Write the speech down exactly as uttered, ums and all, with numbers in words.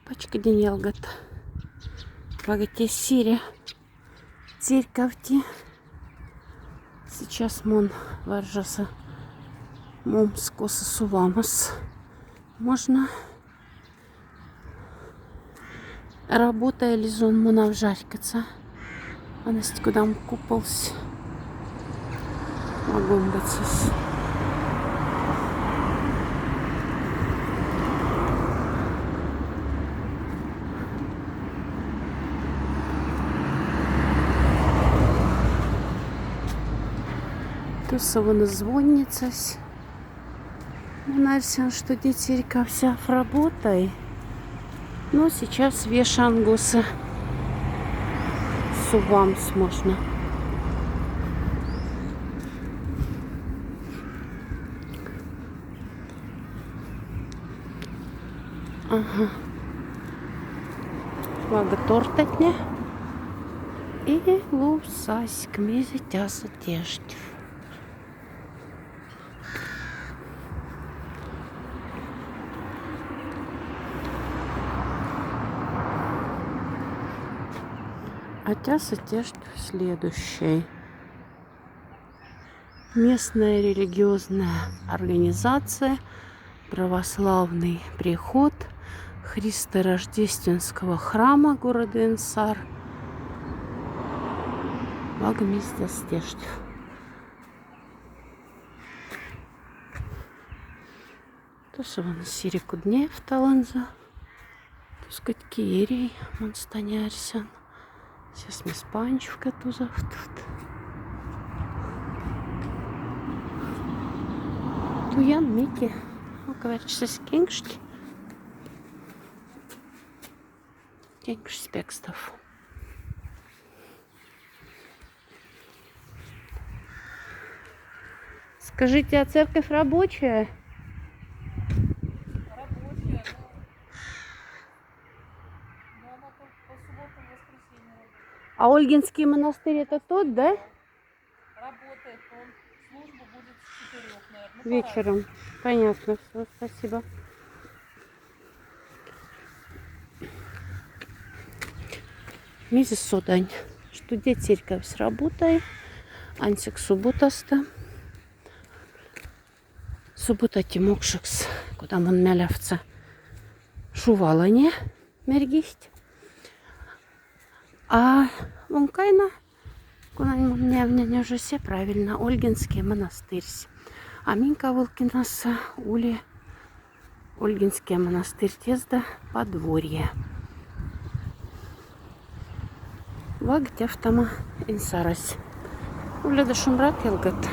Пачкодинъялгат. Паготе сире церковти. Сейчас мон варжаса мумс, косо сувамас. Можно. Работа или зон мунав жарькаться. А Настя кудам куполсь. Вагон бацис. Туса вон звонницась. Мон арьсан, что де церковь сяф работай. Но сейчас вешан гуса сувамс можно. Ага. Вага тортатне. И лувсаськ, мезе тяса тяшть. А тяса тяшть следующий. Местная религиозная организация «Православный приход Христорождественского храма города Инсар». Вага мезе тяса тяшть. Туса вон сире кудневталанза. Тускать кирей, мон стане арьсан. Сейчас ми спанчивка тузавтыфт. Туян мики. Оковерчсась кенкшди. Кенкшди пекстав. Скажите, а церковь рабочая? Рабочая, но, но она только по субботам и воскресеньям работает. А Ольгинский монастырь это тот, да? Работает он. Служба будет с четырёх, наверное. Ну, вечером. По-разному. Понятно. Всё, спасибо. Мезе содань, что де церковь сработай, ансяк субботаста. Суббота тимокшекс, кода мон мялявтса, шувалане мяргихть. А вон кайна, конань мон нявнянь, уже се правильно, Ольгинский монастырьсь. А минь Ковылкинаса ули Ольгинский монастырь тезда подворье. Вага тяфтама Инсарась. Уледа шумбрат, ялгат.